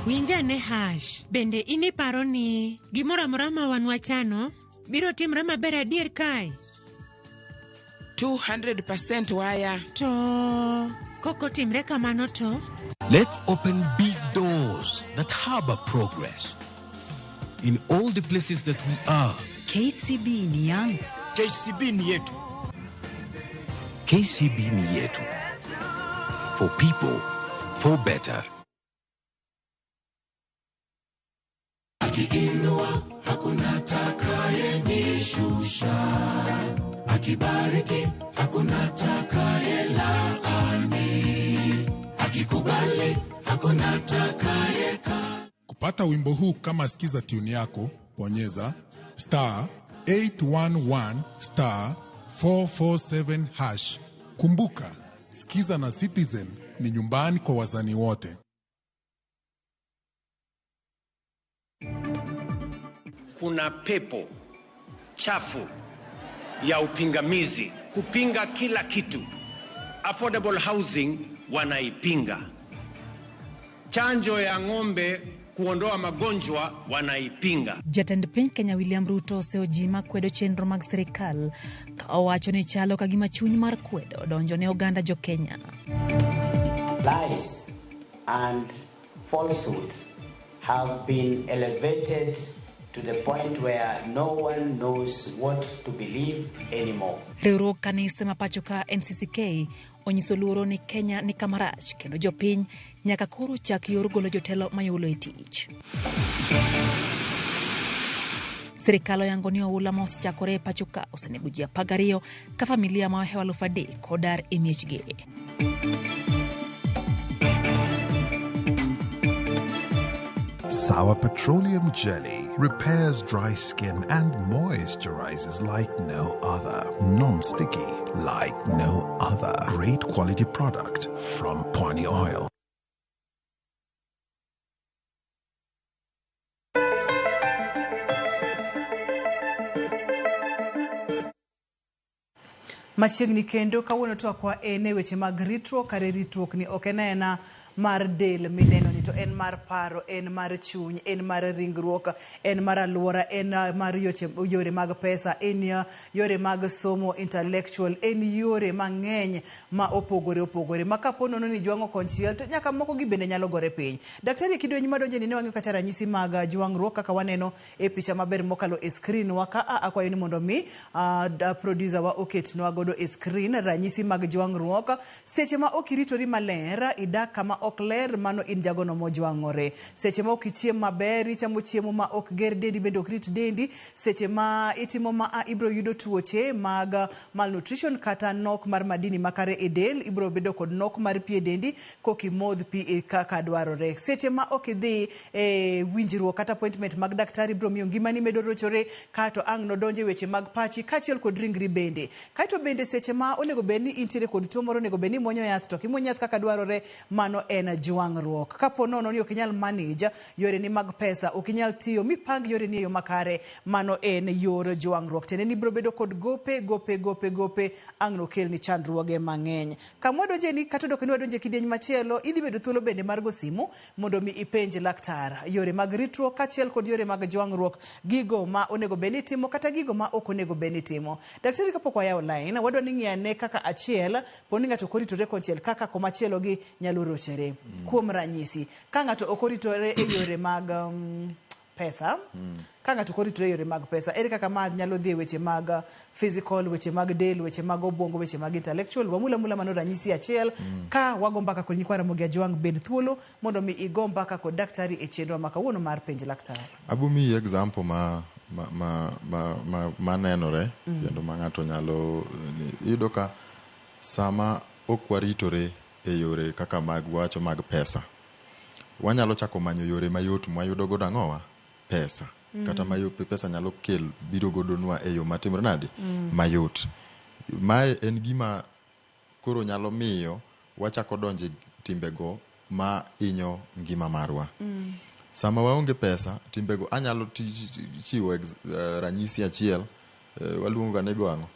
Winjane hash bende in iparo ni gimoro amora ma wan wachano biro timre maber adier kae 200% waya to kokotimre kamano to Let's open big doors that harbor progress in all the places that we are. KCB ni yangu. KCB ni yetu. KCB ni yetu. For people, for better. Akiinua hakuna atakayenishusha, akibariki hakuna atakayelaani, akikubali hakuna atakayeka. Kupata wimbo huu kama sikiza tune yako, bonyeza star 811 star 447 hash. Kumbuka, sikiza na Citizen ni nyumbani kwa wazani wote. Kuna pepo chafu ya upingamizi, kupinga kila kitu. Affordable housing wanaipinga, chanjo ya ng'ombe kuondoa magonjwa wanaipinga. Jatend piny Kenya William Ruto oseojima kwedo chenro mag sirikal ka owacho ni chalo ka gima chuny mar kwedo donjo ne oganda jo Kenya. Lies and falsehood have been elevated to the point where no one knows what to believe anymore. Riwruog kanise ma pacho ka NCCK onyiso luoro ni Kenya ni kama rach kendo jopiny nyaka koro chak yor golo jotelo mayulo e tich. Sirikal oyango ni oula ma osechakore e pacho ka osenego ji 12 ka familia ma ohewo 3,000 odar e miechgi. Sour Petroleum Jelly repairs dry skin and moisturizes like no other. Non-sticky like no other. Great quality product from Pwani Oil. Machiegni kendo kawuono twakwa en e weche mag ritruok. Kare ritruok ni ok en aena mar del mineno ni to en mar paro, en mar chuny, en mar ringruok, en mar aluora, en mar yore mag pesa, en yore mag somo intellectual, en yore mang'eny ma opogore opogore. Ma kapo nono ni jwang'o konchiel to nyaka moko gi bende nyalo gore piny. Daktari Kidweny madonje ni ne wang'iyo kacha ranyisi mag jwang'ruok kaka waneno e picha maber mokalo e screen wa ka akwayo ni mondo mi producer wa oketnwa godo e screen ranyisi mag jwang'ruok. Seche ma ok iritori maler, idak kama ok ler, mano in jagono mojwang'ore. Seche ma ok ichiem maber, ichamo chiemo ma ok ger dendi bende ok rit dendi. Seche ma itimo ma ibro yudo tuoche mag malnutrition kata nok mar madini makare e del, ibro bedo kod nok mar pi e dendi kokimodh pi kaka dwarore. Seche ma ok idhi e winjruok kata appointment mag daktari, ibro miyo ngimani medo rochore, kato ang' nodonje weche mag pachi kaachiel kod ringri bende. Kaeto bende seche ma onego bed ni intiere kod tuo moro, onego bed ni imuonyo yath to ok imuony yath kaka dwarore, mano en jwang'ruok. Kapo nono ni ok inyal manage yoreni mag pesa, ok inyal tiyo mipang yoreni e yo makare, mano en yor jwang'ruok. Tiende ni ibiro bedo kod gope gope gope gope, ang' nokelni chandruoge mang'eny. Kama wadonje ni kata odok ni wadonje kidieny machielo, idhi bedo thuolo bende mar go simu mondo mi ipenj laktar yore mag ritruok kaachiel kod yore mag jwang'ruok, gigo ma onego bed ni itimo kata gigo ma ok onego bed ni itimo. Daktari, kapok wayawo line, wadwa ni ng'iyane kaka achiel, po ni ng'ato ok oritore konchiel kaka komachielo gi nyalo rochore. Kuom ranyisi, ka ng'ato ok oritore e yore mag pesa, ka ng'ato ok oritore e yore mag pesa, ere kaka ma nyalo dhi e weche mag physical, weche mag del, weche mag obwongo, weche mag intellectual? Wamula mula mano ranyisi achiel. Ka wago mbaka kod nyikwa Ramogi Ajwang', bed thuolo mondo mi igo mbaka kod daktari e chenro ma kawuono mar penj laktar. Abo miyi example ma nenore kendo ma ng'ato nyalo iyudo ka sama ok waritore e yore kaka mag wacho mag pesa, wanyalo chako manyo yore mayot mwayudo godo ang'owa pesa. Kata mayo pesa nyalo kel biro godo nwa e yo matimore nade mayot. Mae en gima koro nyalo miyo wachako donje timbego ma inyo ngima marwa. Sama waonge pesa, timbego anyalo chiwo ranyisi achiel, waluongo ga ni go ang'o?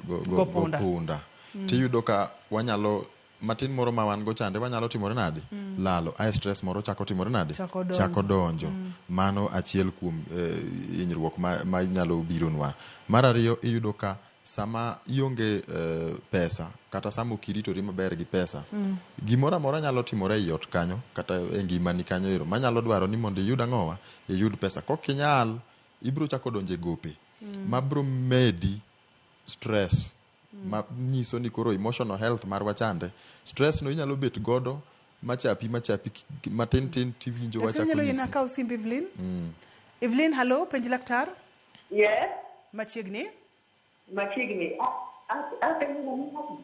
Go punda. Go punda. Tiyudo ka wanyalo matin moro ma wan go chande wanyalo timore nade? Lalo. Ae stress moro chako timore nade? Chako donjo. Chako donjo. Mano achiel kuom hinyruok ma nyalo bironwa. Mar ariyo, iyudo ka sama ionge pesa kata sama ok iritori maber gi pesa, gimoro amora nyalo timore ei ot kanyo kata e ngimani kanyo ero manyalo dwaro ni mondo iyud ang'owa, iyud pesa. Kok inyal, ibiro chako donjo e gope mabiro medi stress ma nyiso ni koro emotional health marwa chande. Stress no inyalo bet godo machapi machapi matin tin tiwinjo Daktari wachako nyalo yiena nyisi. akaw simb Evelyn. Evelyn, hello, penj laktar. Yes. Machiegni. Machiegni. Apenjo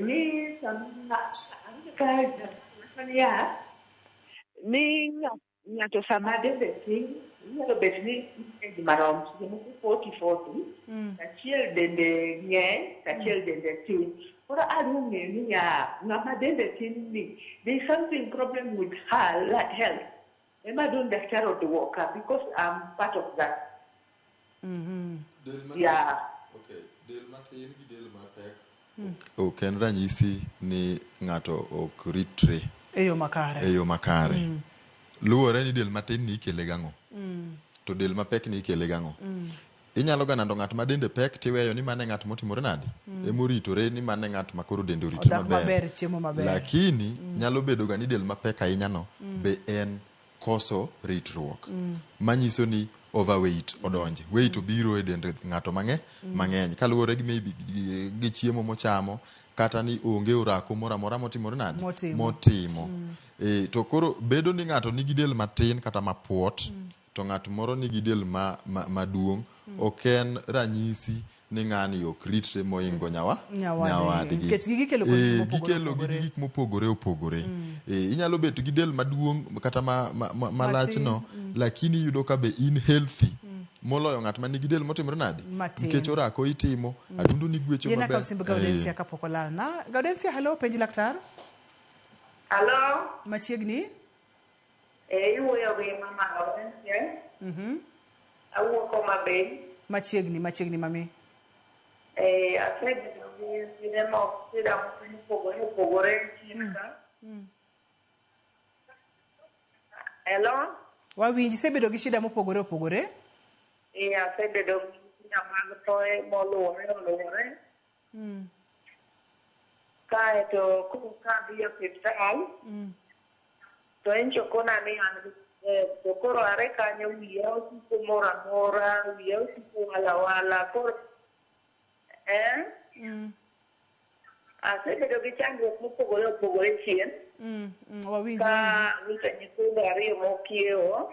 ni sama ka niya ni ng'ato sama dende tin inyalo bet ni age marom seche moko 40 achiel dende ng'eny achiel dende tin. Koro adwa ng'eyo niya ng'ama dende tin ni there is something problem with her health. Ema dong daktari oduoka because I'm part of that. Del matin, Yeah. okay, del matin gi del mapek ok en ranyisi ni ng'ato ok ritre E yo makare. e yo makare. Luwore ni del matin ni ikele gang'o to del mapek ni ikele gang'o. Inyalo ga nando ng'at ma dende pek tiweyo ni mane ng'at motimore nade, emoritore ni mane ng'at ma koro dende oritore Odak maber, chiemo maber. Lakini nyalo bedo ga ni del mapek ahinya no be en koso ritruok. Manyiso ni overweight odonje. Weight obiro e dend ng'ato mang'eny kaluwore gi maybe gi chiemo mochamo kata ni onge orako moro amora motimore nade? Motimo. Motimo. To koro bedo ni ng'ato nigi del matin kata mapuot to ng'at moro nigi del maduong' ok en ranyisi ni ng'ani ok ritre moingo nyawadgi. Nikech gigi kelo kod gik mopogore Gikelo opogore. gi gik mopogore opogore. Inyalo bet gi del maduong' kata malach no, lakini iyudo ka be in healthy moloyo ng'at ma nigi del motimore nade? Matin. Nikech orako itimo, adundo ni gwecho Yiena maber. akaw simb Gaudensia kapok olalna. Gaudensia, hello, penj laktar. Hello. Machiegni. Iwuoyo gi mama Gaudensia. Awuok Homa Bay. Machiegni, machiegni mami. Asebedo gi shida mopogore opogore chien ka. Hello? Wawinji, isebedo gi shida mopogore opogore? Asebedo gi shida mag thoe moluwore oluwore. Kaeto koro kadhi e osiptal, to en chokona ni an gi stress. To koro are kanyo wiya osiko mor amora, wiya osiko wala wala. Koro asebedo gi chandruok mopogore opogore chien. Wawinji, Ka wito nyithindo ariyo mokiewo.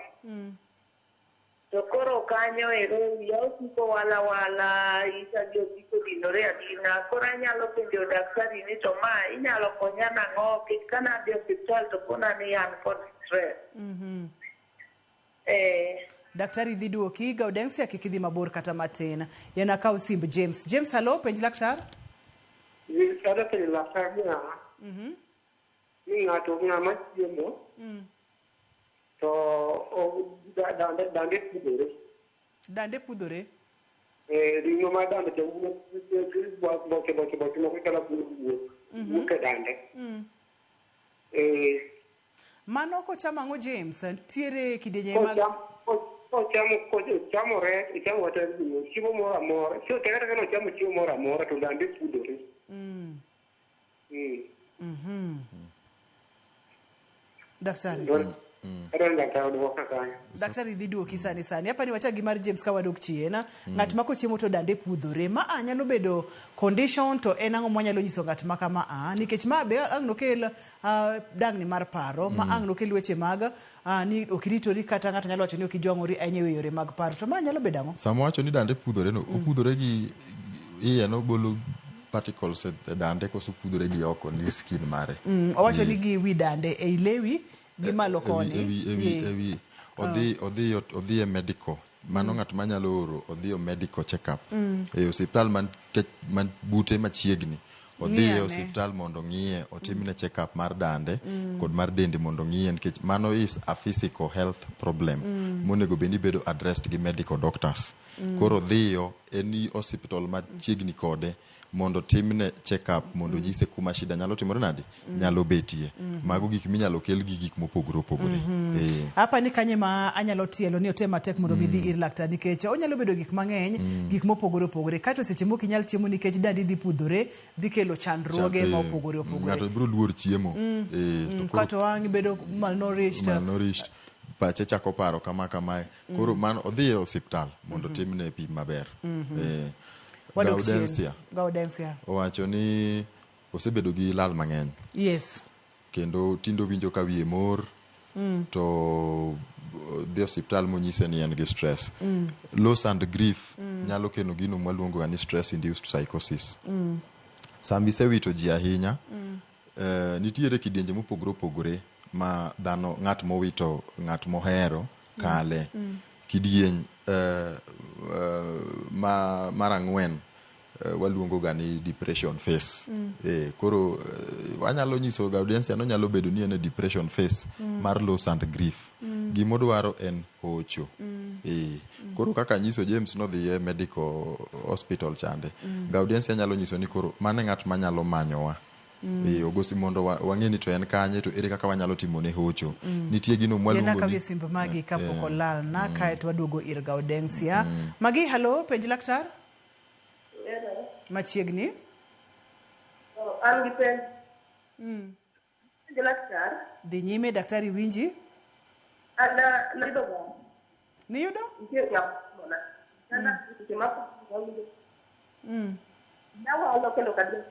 To koro kanyo ero wiya osiko wala wala, ita gi osiko dinore adina. Koro anyalo penjo daktari ni to ma inyalo konya nang'o? Nikech kana adhi e osiptal to kona ni an kod stress. Daktari dhi duoki, Gaudensia kik idhi mabor kata matin. Yien akaw simb James. James, hello, penj laktar. Adwa penjo laktar niya, ni ng'ato ng'ama chiemo to dande pudhore. Dande pudhore? Ring'o mar dande to wuok boche boche boche moko chalo wuok wuok e dande. Mano kochamo ang'o James? Nitiere kidienje mag Kochamo rech, ochamo kata ring'o, chiemo moro amora. Kata ka nochamo chiemo moro amora to dande pudhore. Daktari. Daktari dhi duoki sani sani. Apani wachak gi mar James ka wadok chien. Ng'at ma kochiemo to dande pudhore. Ma a nyalo bedo condition to en ang'o mwanyalo nyiso ng'at ma kama a? Nikech ma be ang' nokel dangni mar paro, ma ang' nokel weche mag ni ok iritori kata ng'ato nyalo wacho ni ok ijwang'ori ahinya e yore mag paro. To ma nyalo bedo ang'o? Sama wacho ni dande pudhore no, opudhore gi iye no golo particles e dande koso pudhore gi oko ni skin mare. Owacho ni gi wi dande ei lewi gi malo koni. Ewi odhi e medical. Mano ng'at manyalo oro odhi e medical check up. E osiptal man bute machiegni. Odhi Ng'i e ane. osiptal mondo ong'iye, otimne check up mar dande kod mar dende mondo ong'iye nikech mano is a physical health problem monego bed ni bedo addressed gi medical doctors. Koro dhiyo any hospital machiegni kode mondo timne check up mondo nyise kuma shida nyalo timore nade nyalo betie. Mago gik minyalo kel gi gik mopogore opogore. Eh. Apa ni kanye ma anyalo tielo ni otem matek mondo mi dhi ir laktar nikech onyalo bedo gik mang'eny gik mopogore opogore kato seche moko inyal chiemo nikech dandi dhi pudhore dhi kelo chandruoge ma opogore opogore. Ng'ato biro luor chiemo. Eh, to koro Kato wang' bedo malnourished. Malnourished. Pache chako paro kama kamae. Koro mano odhi e osiptal mondo timne pim maber. Eh, Wadok chien. Gaudensia Gaudensia. owacho ni osebedo gi lal mang'eny kendo tinde owinjo ka wiye mor to dhi osiptal monyise ni en gi stress. Loss and grief nyalo kelo gino mwaluongo ga ni stress induced psychosis. Sama isewito ji ahinya, nitiere kidienje mopogore opogore ma dhano ng'at mowito ng'at mohero kale. Kidieny ma mar ang'wen waluongo ga ni depression phase. Koro wanyalo nyiso Gaudensia ni onyalo bedo ni en e depression phase mar loss and grief. Gimodwaro en hocho. Koro kaka nyiso James nodhi e medical hospital chande. Gaudensia nyalo nyiso ni koro mano e ng'at manyalo manyowa. Ogosi mondo wang'e ni to en kanye to ere kaka wanyalo timo ne hocho. Nitie gino mwaluongo Yena ni kawie simb magi kapok olal na kaeto waduogo ir Gaudensia. Magi halo penj laktar machiegni. An gi penj. Penj laktar. Dhi nyime daktari winji. An nayudo ga. Niyudo? Nitie ng'ama na. Seche ma nawalo kendo kabisa.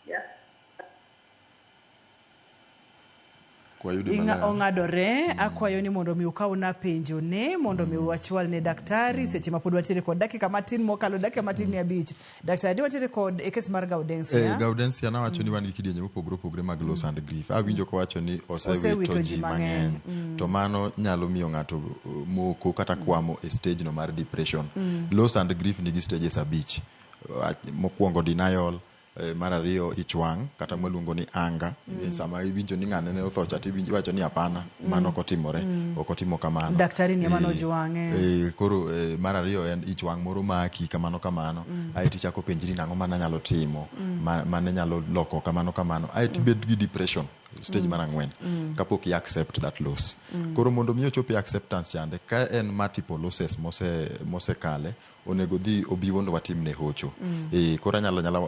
Yeah. Kwayude Inga maler. ong'adore akwayo ni mondo mi ukawna penjo ne mondo mi wachwal ne daktari seche ma pod wantiere kod dakika matin mokalo dakika matin ni abich. Daktari wantiere kod e kes mar Gaudensia. Gaudensia nawacho ni wan gi kidienje mopogore opogore mag loss and grief. Awinjo kowacho ni Osewito osewito ji ji mang'eny. mang'eny. To mano nyalo miyo ng'ato moko kata kwamo e stage no mar depression. Loss and grief nigi stages abich. Mokwongo denial, mar ariyo ich wang' kata mwaluongo ni anger. Sama iwinjo ni ng'ane ne otho cha tiwinjo iwacho ni hapana, mano ok otimore, ok otimo kamano. Daktari ni ema nojwang'e. Koro mar ariyo en ich wang' moro maki kamano kamano. Aeto ichako penjri ni ang'o mane anyalo timo mane nyalo loko kamano kamano. Aeto ibed gi depression stage mar ang'wen kapok i accept that loss. Koro mondo mi ochop e acceptance chande ka en multiple losses mosekale onego dhi obi mondo watimne hocho. Koro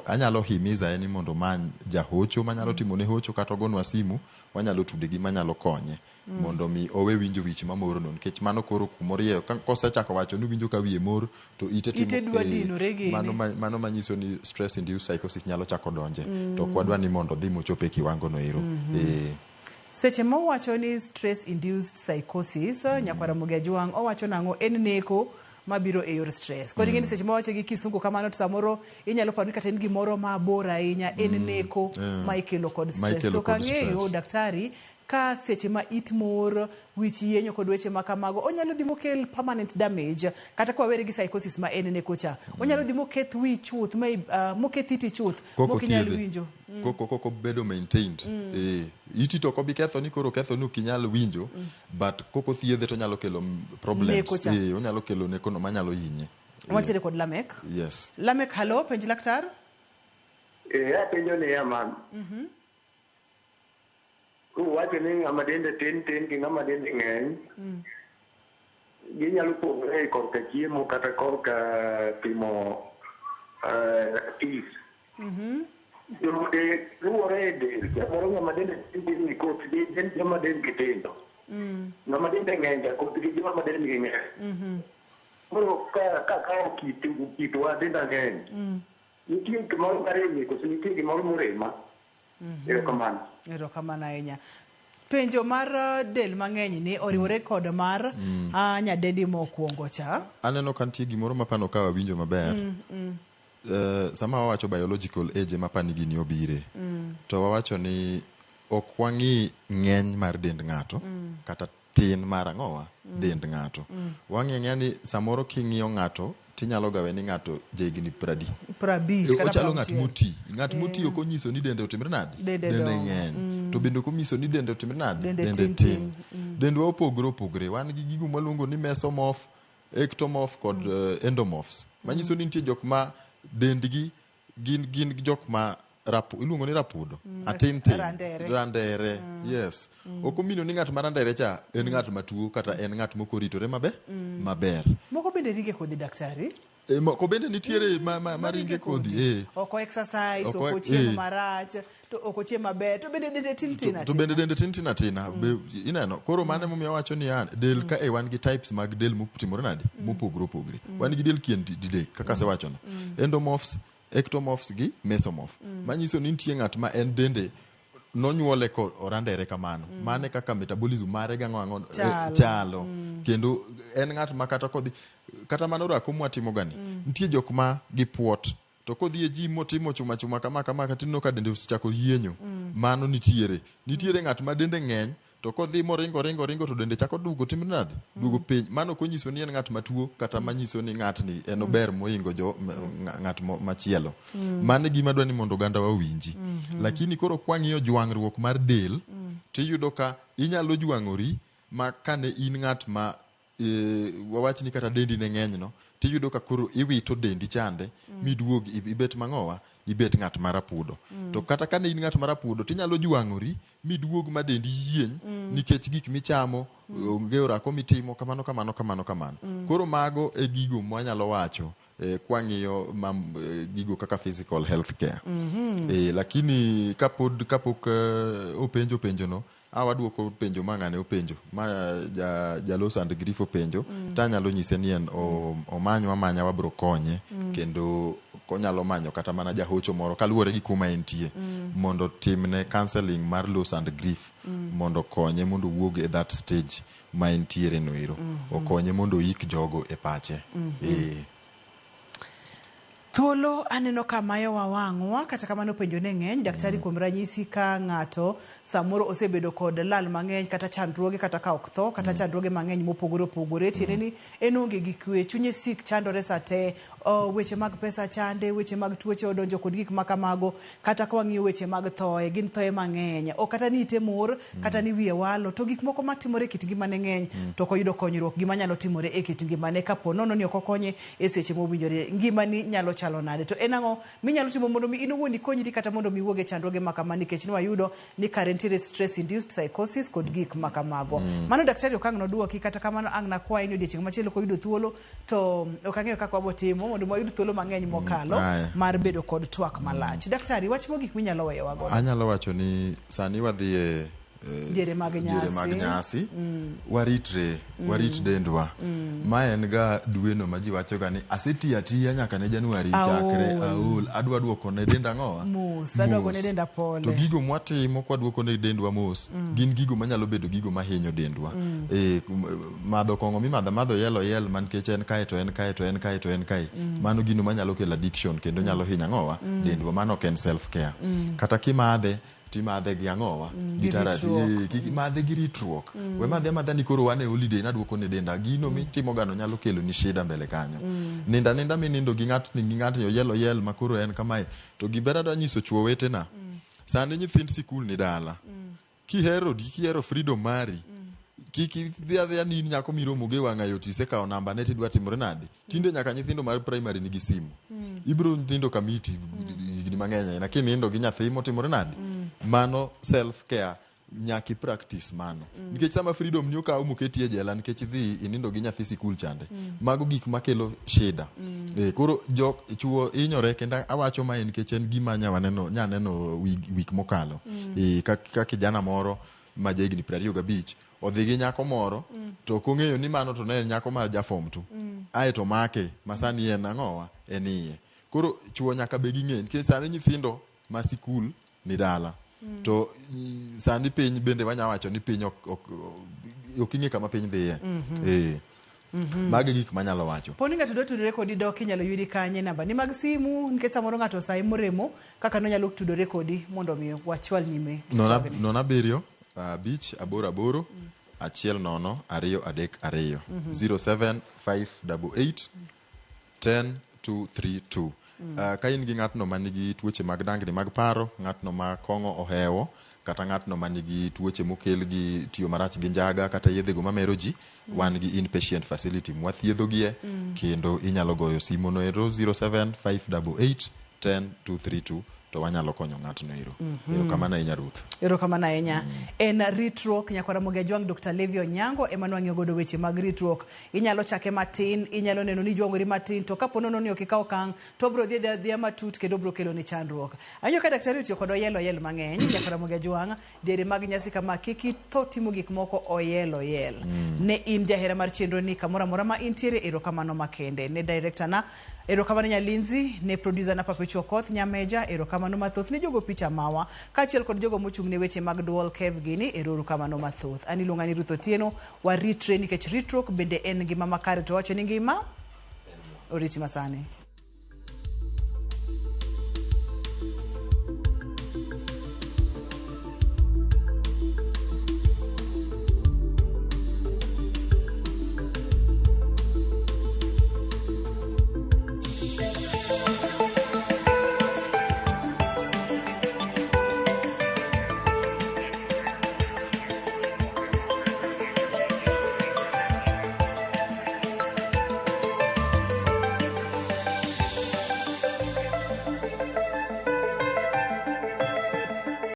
anyalo himiza en ni mondo omany jahocho manyalo timone hocho kata ogonwa simu wanyalo tude gi manyalo konye mondo mi owe winjo wich mamorno nikech mano koro kumorieyo kosechako wacho ni winjo ka wiye mor to ite timo Ite dwa dinore gini. Mano manyiso ni stress induced psychosis nyalo chako donje to ok wadwa ni mondo odhi mochop e kiwango no ero. Seche mowacho ni stress induced psychosis nyakwara Ramogi Ajwang' owacho nang'o en neko mabiro e yor stress. Koro ing'e ni seche mawache gi kisungu kamano to samoro inyalo paro ni kata en gimoro mabor ahinya en neko ma ikelo kod Ma stress. ikelo To kod kang'eyo stress. daktari ka seche ma it mor, wich yienyo kod weche ma kamago onyalo dhi mokel permanent damage kata kwa were gi psychosis ma en neko cha. Onyalo dhi moketh wi chuth ma moketh iti chuth Koko mokinyal thiedhe. winjo. Koko bedo maintained. Iti to ok obi ketho ni koro ketho ni ok inyal winjo but koko thiedhe to nyalo kelo problems. Neko cha. Onyalo kelo neko no manyalo hinye. Wantiere kod Lamek. Yes. Lamek halo penj laktar. Apenjo niya mama. Uwacho ni ng'ama dende tin tin gi ng'ama dende ng'eny ginyalo pogore e korka chiemo kata korka timo peace. Joode luwore e del. Samoro ng'ama dende tin tin ni kothgi gin joma dendgi tindo. Ng'ama dende ng'eny cha kothgi joma dendgi ng'eny. Koro ka kawo kitwa denda ng'eny. Nitie gimoro maremi koso nitie gimoro morema. Erokamano. Erokamano ahinya. Penjo mar del mang'eny ni oriwore kod mar nyadendi mokwongo cha. Aneno ka nitie gimoro mapano ka wawinjo maber. Sama wawacho biological age ema apani gini obire. To wawacho ni ok wang'i ng'eny mar dend ng'ato kata tin mar ang'owa dend ng'ato. Wang'i ang'eya ni samoro king'iyo ng'ato tinyalo gawe ni ng'ato jahigni 50. 50 kata Ochalo ng'at 60. moti. Ng'at moti ok onyiso ni dende otimre nade? Dende dongo. ng'eny. Mm. To bende ok onyiso ni dende otimre nade? Dende tin tin. Dendwa opogore opogore. Wan gi gigo mwaluongo ni mesomorph, ectomorph kod endomorphs. Manyiso ni nitie jok ma dendgi gin jok ma iluongo ni rapudo. Atin tin. Randere. Randere. Yes. Ok omino ni ng'at ma randere cha en ng'at matuo kata en ng'at mok oritore maber. Maber. Moko bende ringe kodhi daktari. Moko bende nitiere ma ringe kodhi. Ok o exercise, Ok ok ochiemo marach, to ok ochiem maber, to bende dende tin tin To bende dende tin tin atina. Ineno, koro mano emomiyo awacho niya, del ka e wan gi types mag del motimore nade? Mopogore opogore. Wan gi del kien didek kaka asewachono. Endomorphs, ectomorphs gi mesomorph. Manyiso ni nitie ng'at ma en dende nonyuole ko orandere kamano. Mane kaka metabolism mare gang'o ang'o chalo. Kendo en ng'at ma kata kodhi kata mano orako mwatimo gani. Nitie jok ma gipuot to kodhi e gym motimo chuma chuma kama kama tineno ka dende osechako yienyo. Mano nitiere. Nitiere ng'at ma dende ng'eny to kodhi moringo ringo ringo to dende chako duogo timre nade? Duogo piny. Mano ok onyiso ni en ng'at matuo kata manyiso ni ng'atni en ober mohingo jo ng'at machielo. Mano e gima adwa ni mondo oganda wa owinji. Lakini koro kwang'iyo jwang'ruok mar del, tiyudo ka inyalo jwang'ori ma kane in ng'at ma wawach ni kata dendi ne ng'eny no, tiyudo ka koro iwito dendi chande miduog ibet mang'owa, ibet ng'at marapudo. To kata kane in ng'at marapudo tinyalo jwang'ori miduog ma dendi yieny nikech gik michamo, onge orako mitimo, kamano kamano kamano kamano. Koro mago e gigo mwanyalo wacho kwang'iyo gigo kaka physical health care. Lakini kapok openjo penjono, awaduoko penjo ma ng'ane openjo, ma jaloso and grief openjo, tanyalo nyise ni en omanywa amanya wabro konye, kendo konyalo manyo kata mana jahocho moro kaluwore gi kuma entie, mondo timne counseling mar loss and grief, mondo konye mondo owuog e that stage ma entiere no ero. Okonye mondo oik jogo e pache. Thuolo aneno ka mayowa wang'wa, kata kamano penjo ne ng'eny. Daktari, kuom ranyisi ka ng'ato samoro osebedo kod lal mang'eny kata chandruoge, kata ka ok tho, kata chandruoge mang'eny mopogore opogore, tiende ni en onge gi kwe, chunye sik chandore sate, weche mag pesa chande, weche mag tuoche odonjo kod gik makamago, kata ka wang'iyo weche mag thoe, gin thoe mang'eny, ok kata ni ite mor, kata ni wiye walo, to gik moko matimore e kit ngimane ng'eny, to ok oyudo konyruok. Gima nyalo timore e kit ngimane kapo nono ni ok okonye e seche mowinjore, ngimani nyalo chalo nade? To en ang'o minyalo timo mondo mi in owuon ikonyri kata mondo mi iwuog e chandruoge ma kama, nikech ne wayudo ni kare nitiere stress induced psychosis kod gik ma kamago. Mano daktari ok ang' noduoki, kata kamano ang' nakwayi ni odiechieng' machielo koyudo thuolo, to ok ang'eyo kaka wabo timo mondo wayud thuolo mang'eny mokalo mar bedo kod twak malach. Daktari, wach mogik minyalo weyowa godo? Anyalo wacho ni sani wadhi e diere mag nyasi. Waritre, warit dendwa. Ma en ga dweno ma ji wacho ga ni asetiyo atiya nyaka ne Januari chakre aol, adwa duoko ne denda ang'owa? Mos, adwa gone denda pole. To gigo mwatimo kwa duoko ne dendwa mos, gin gigo manyalo bedo gigo mahinyo dendwa. Madho kong'o mimadho amadha oyel oyel man nikech en kae to en kae to en kae to en kae. Mano gino manyalo kelo addiction kendo nyalo hinyo ang'owa? Dendwa. Mano ok en self care. Kata kimadhe timadhe gi ang'owa? Gi ritruok. Kik madhe gi ritruok. We madhe amadha ni koro wan e holiday naduoko ne denda. Gino mitimo gano nyalo kelo ni shida mbele kanyo. Ninda ninda minindo gi ng'atni gi ng'atni oyel oyel ma koro en kamae. To giber adwa nyiso chuo wetena. Sani nyithind sikul ni dala. Kihero kihero freedom mari. Kik idhi adhiya ni in nyako miromo go e wang'a yo tisekawo namba ne tidwa timore nade. Tinde nyaka nyithindo mar primary nigi simu. Ibiro nindo kamiti higni mang'eny ahinya kinindo gi nyathi motimore nade. Mano self care nyaka i practice mano. Nikech sama freedom ni okaw moketi e jela nikech idhi inindo gi nyathi sikul chande. Mago gik makelo shida. Koro jok chuo hinyore kendo awacho mae nikech en gima nyaneno wik mokalo. Ka kijana moro ma jahigni 25 odhi gi nyako moro to ok ong'eyo ni mano to ne en nyako mar ja form 2. Ae to make ma sani en ang'owa en iye. Koro chuo nyaka be ging'e nikech sani nyithindo ma sikul ni dala. To sani piny bende wanya wacho ni piny ok ing'e kama piny dhiye. Mago e gik manyalo wacho. Poni ng'ato dwa tudore kodi dok inyalo yudi kanye namba ni mag simu nikech samoro ng'ato osayi moremo kaka nonyalo tudore kodi mondo mi wachwal nyime. 0 7 5 8 8 1 0 2 3 2 07 5 8 8 10 2 3 2. Ka in gi ng'atno manigi tuoche mag dangni mag paro, ng'atno ma kong'o ohewo, kata ng'atno manigi tuoche mokel gi tiyo marach gi njaga kata yedhego mamero ji, wan gi inpatient facility mwathiedhogie. Kendo inyalo goyo simu no ero 07588 10 232 to wanyalo konyo ng'atno ero. Erokamano ahinya, Ruth. Erokamano ahinya. En ritruok nyakwara Ramogi Ajwang'. Dr. Levi Onyango ema nwang'iyo godo weche mag ritruok. Inyalo chake matin, inyalo neno ni jwang'ori matin, to kapo nono ni ok ikawo okang' to obro dhi adhiya matut kendo obro keloni chandruok. Awinjo ka daktari otiyo kod oyel oyel mang'eny. Nyakwara Ramogi Ajwang', diere mag nyasi kama kik itho timo gik moko oyel oyel. Ne in jahera mar chenro ni kamoro amora ma intiere, erokamano makende. Ne director na, erokamano Nyalinzi, ne producer na Papechu Okoth Nyameja, erokamano mathoth ne jogo picha mawa, kaachiel kod jogo mochung' ne weche mag duol Kev gini, erokamano mathoth. An iluonga ni Ruth Otieno, waritre nikech ritruok bende en ngima makare to wacho ni ngima oriti masani.